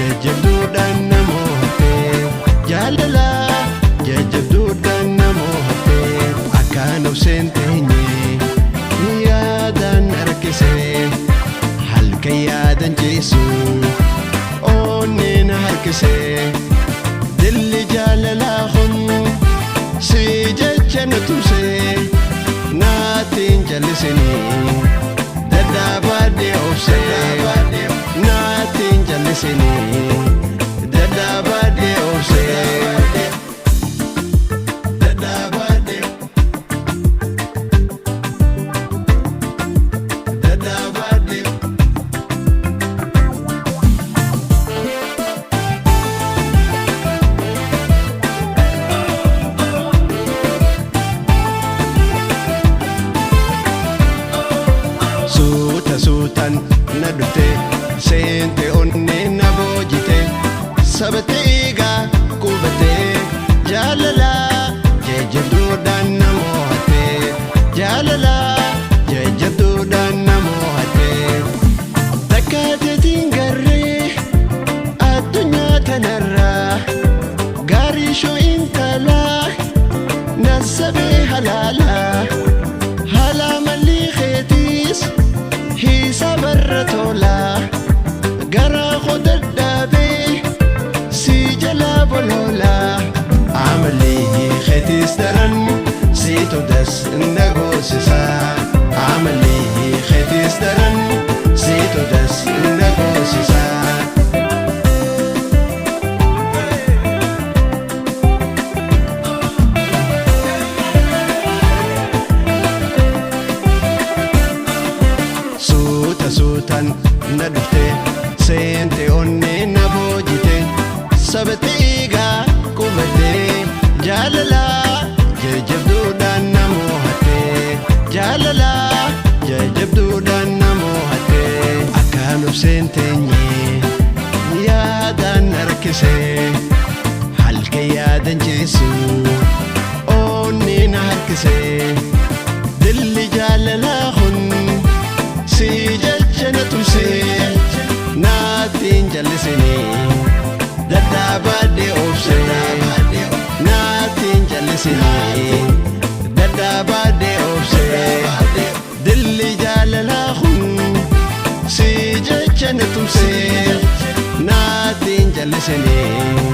Jajjabduudhaan na mo'atte, jaalala jajjabduudhaan na mo'atte. Akkaan obseen teenye yaadaan harkise, halkan yaadan ciisu onnee na harkise. Dilli jaalalaa kun si jecha na tumse, naatiin jallisinii dadhaabaadhee obse, naatiin jallisinii dadhaabaadhee obse. Dadhaabaadhee dadhaabaadhee. Suuta suutaan na dhufte, seente onnee na boojite, sabatee eegaa qubate, jaalala jajjabduudhaan na mo'atte, jaalala jajjabduudhaan na mo'atte. Takka teetiin garree addunyaa tanarraa gaarii shoo intalaa nasabee halaalaa haala malli keetiis hiisa barra tolaa gara koo dadhabee si jalaa bololaa. Amalli keetiis daran siitu das na goosisa, amalli keetiis daran siitu das na goosisa. Suuta suutaan na dhufte, seente onnee na boojite, sabatee eegaa qubate, jaalala jajjabduudhaan na mo'atte, jaalala jajjabduudhaan na mo'atte. Akkaan obseen teenye yaadaan harkise, halkan yaadan ciisu onnee na harkise. Dilli jaalalaa kun si jecha na tumse, naatiin jallisinii dadhaabaadhee obse, naatiin jallisinii dadhaabaadhee obse. Dilli jaalalaa kun si jecha na tumse, naatiin jallisinii.